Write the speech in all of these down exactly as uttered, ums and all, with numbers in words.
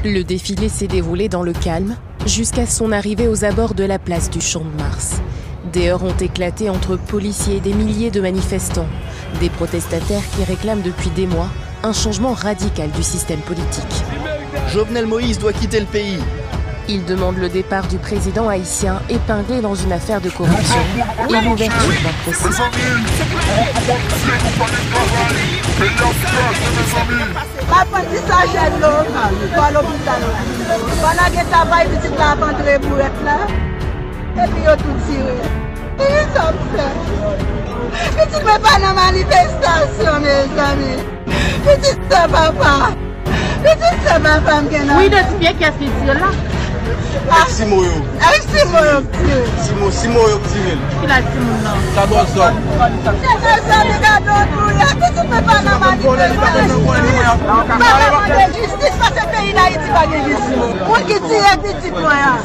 Le défilé s'est déroulé dans le calme jusqu'à son arrivée aux abords de la place du Champ de Mars. Des heurts ont éclaté entre policiers et des milliers de manifestants. Des protestataires qui réclament depuis des mois un changement radical du système politique. Jovenel Moïse doit quitter le pays. Ils demandent le départ du président haïtien épinglé dans une affaire de corruption et l'ouverture d'un procès. M ap vann ti sachè dlo bò lopital la. Pandan gen travay, pitit la ap antre bourèt la. Epi yo tou tire. Ki sa m fè? Pitit mwen pa nan manifestasyon, mezanmi. Pitit san papa. Pitit san papa m gen nan. Ou idantifye kiyès li tire la? Ak simo yo. Ak simo yo tire. Simo, simo yo tire l. Ki laj timoun nan? Katòz zòn. Mezanmi, gade yon tou ya. Pitit mwen pa nan manifestasyon. M ap mande jistis paske peyi Dayiti pa gen jistis. Moun ki tire pitit mwen an.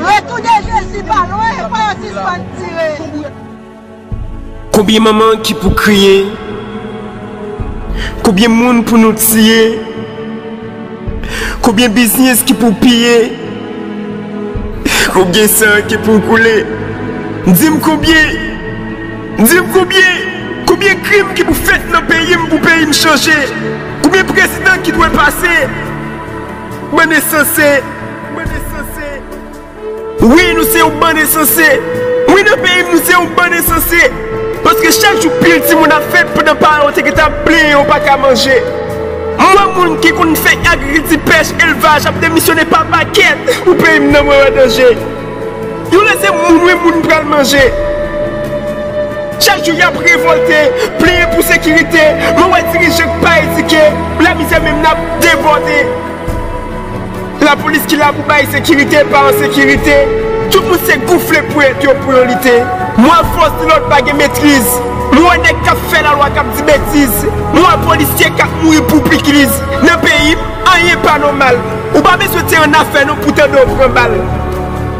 Retou de Jezi pa lwen, fò yo sispann tire. Konbyen manman ki pou kriye? Konbyen moun pou nou tiye? Konbyen biznis ki pou piye? Konbyen san ki pou koule? Di m konbyen? Di m konbyen? Konbyen krim ki pou fèt nan peyi m pou peyi m chanje? Konbyen prezidan ki dwe pase? Bann ensanse. Bann ensanse. Wi, nou se yon bann ensanse. Wi, nan peyi m, nou se yon bann ensanse. Paske chak jou pil timoun ap fèt pandan paran yo te gentan ap plenyen yo pa ka manje. M wè moun ki konn fè agrikilti, pèch, elvaj ap demisyone pa pakèt pou peyi m nan mwen an danje. Yo lese moun wi moun pral manje. Chak jou y ap revòlte, plenyen pou sekirite, men w wè dirijan k pa edike, lamizè menm n ap debòde. Lapolis ki la pou bay sekirite pa an sekirite. Tout moun se goufle ponyèt yo pou yo lite. Mwen fòs de lòd pa gen metriz. Mwen wè nèg k ap fè lalwa k ap di betiz. Mwen wè polisye k ap mouri pou pikliz. Nan peyi m, anyen pa nòmal. Ou pa bezwen te annafè non pou tande yo pran bal.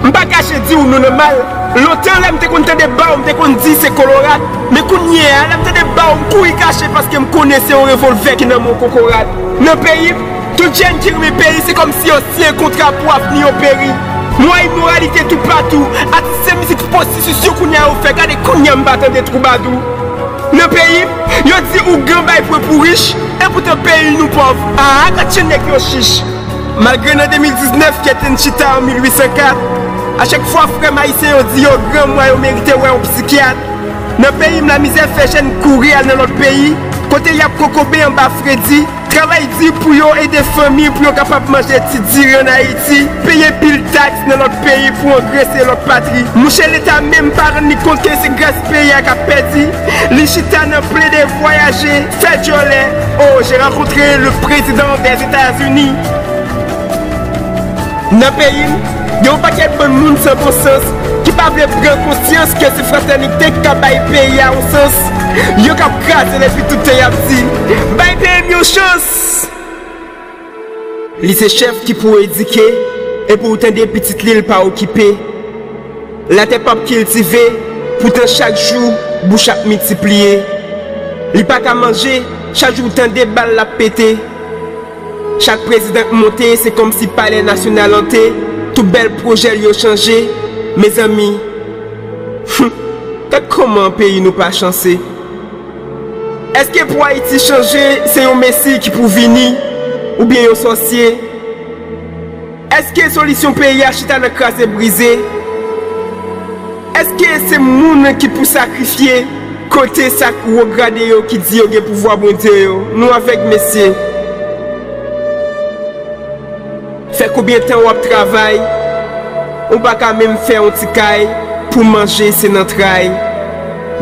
M pa kache di w nou nan mal. Lontan lè m te konn tande baw, m te konn di se kolorad. Men kounye a, lè m tande baw, m kouri kache paske m konnen se yon revòlvè ki nan men yon kokorat. Nan peyi m, tout jèn ki renmen peyi, se kòmsi yo siyen kontra pou avni yo peri. M wè imoralite toupatou, atis se mizik pwostitisyon kounye a yo fè, gade kounye a m pa tande twoubadou. Nan peyi m, yo di ougan bay pwen pou rich, epoutan peyi nou pòv. Aa, gad jan nèg yo chich. Malgre nan de mil diznèf kè te n chita an mil uit san kat, a chak fwa frè m ayisyen yo di yo gran, m wè yo merite wè yon psikyat. Nan peyi m, lamizè fè jèn kouri al nan lòt peyi, kote y ap kokobe anba fredi, travay di pou yo ede fanmi, pou yo kapab manje ti diri ann Ayiti, peye pil taks nan lòt peyi pou angrese lòt patri. Mouche Leta menm pa rann li kont ke se gras peyi a k ap pèdi. Li chita nan plede vwayaje, fè djòlè. Oh, j'ai rencontré le président des États-Unis. Nan peyi m, gen yon pakèt bann moun san bon sans ki pa vle pran konsyans ke se fratènite ki ka bay peyi a yon sans. Yo k ap kraze l epi tout tan y ap di, bay peyi m yon chans. Li se chèf ki pou edike, epi w tande pitit li l pa okipe. Latè p ap kiltive, poutan chak jou, bouch ap miltipliye. Li pa ka manje, chak jou w tande bal l ap pete. Chak prezidan k monte, se kòmsi palè nasyonal ante, tout bèl pwojè l yo chanje. Mezanmi, gad kòman peyi nou pa chanse. Èske pou Ayiti chanje, se yon mesi ki pou vini, oubyen yon sòsye? Èske solisyon peyi a chita nan kraze brize? Èske se moun ki pou sakrifye kote sa k wo grade yo ki di yo gen pouvwa Bondye yo? Nou avèg, mesye. Fè konbyen tan w ap travay, ou pa ka menm fè yon ti kay pou manje, se nan tray.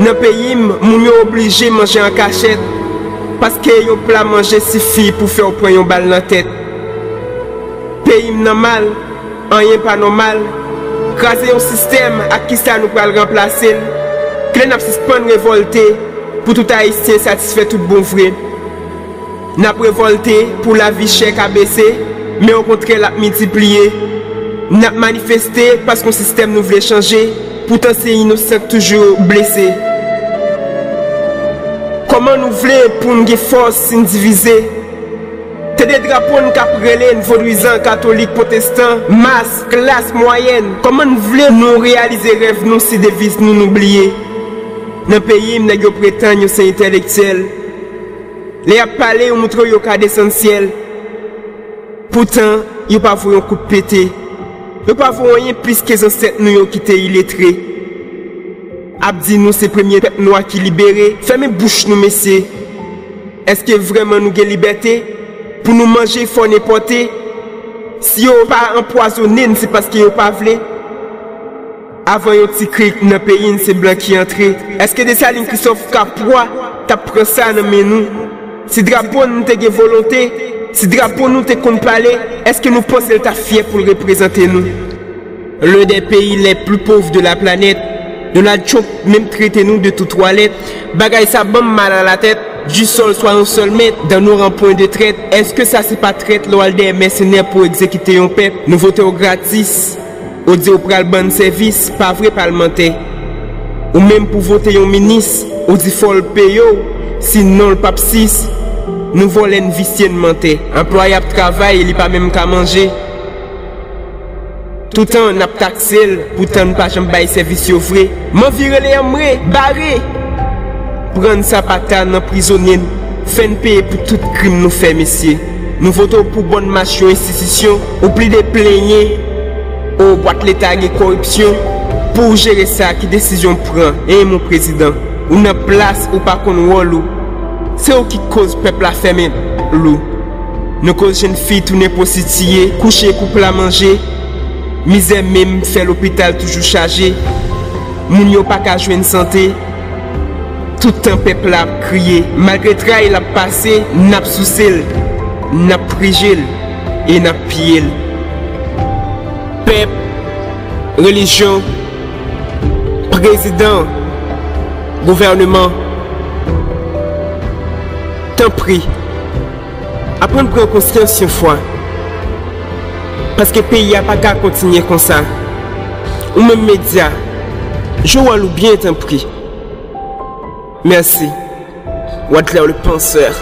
Nan peyi m, moun yo oblije manje an kachèt, paske yon pla manje sifi pou fè w pran yon bal nan tèt. Peyi m nan mal, anyen pa nòmal. Kraze yon sistèm, ak kisa nou pral ranplase l? Kilè n ap sispann revòlte pou tout Ayisyen satisfè tout bon vre? N ap revòlte pou lavi chè ka bese, men okontrè l ap miltipliye. N ap manifeste paske yon sistèm nou vle chanje, poutan se inosan k toujou blese. Kòman nou vle pou n gen fòs si n divize? Se de drapo n k ap rele n vodwizan, katolik, pwotestan, mas, klas mwayèn. Kòman n vle nou reyalize rèv nou si deviz nou nou bliye? Nan peyi m, nèg yo pretann yo se entèlektyèl. Lè y ap pale, yo moutre w yo ka desann syèl. Poutan, yo pa vo yon kout pete. Yo pa vo anyen plis ke zansèt nou yo ki te iletre. Ap di nou se premye pèp nwa ki libere. Fèmen bouch nou, mesye. Èske vrèman nou gen libète pou nou manje fò n enpòte? Si yo pa anpwazonnen n, se paske yo pa vle. Avan yon ti krik nan peyi n, se blan ki antre. Èske Desalin, Kristof, Kapwa t ap pran sa nan men nou? Si drapo n te gen volonte, si drapo nou te konn pale, èske nou panse l ta fyè pou l reprezante nou? L'un des pays les plus pauvres de la planète, Donald Trump menm trete nou de tou twalèt. Bagay sa ban m mal a la tèt. Du sol soit un seul maître, dans nos rangs point de traite. Èske sa se pa trèt lè w al dèyè mèsenè pou egzekite yon pèp? Nou vote w gratis. Ou di ou pral ban n sèvis, pa vre palmantè? Ou menm pou vote yon minis, ou di fò l peye w, sinon l p ap sis. Nou vòlè, n visye, n mantè. Anplwaye ap travay, li pa menm ka manje. Toutan n ap takse l, poutan n pa janm bay sèvis yo vre. M anvi rele anmwe, bare! Pran n sa pa ta n, anprizonnen n, fè n peye pou tout krim nou fè, mesye. Nou vote w pou bòn mach yon enstitisyon, ou plede plenyen, o bwat leta gen koripsyon. Pou w jere sa, ki desizyon w pran? Hein, mon prezidan, ou nan plas ou pa konn wòl ou. Se ou ki koz pèp la fèmen l ou. Nou koz jèn fi tounen pwostitiye, kouche koup la manje. Mizè menm fè lopital toujou chaje. Moun yo pa ka jwenn sante. Tout tan pèp la ap kriye. Malgre tray l ap pase, n ap souse l, n ap prije l e n ap piye l. Pèp, relijyon, prezidan, gouvèneman, tanpri, aprann pran konsyans yon fwa. Paske peyi a pa ka kontinye konsa. Ou menm medya, jwe wòl ou byen, tanpri. Mèsi. Wadler le Penseur.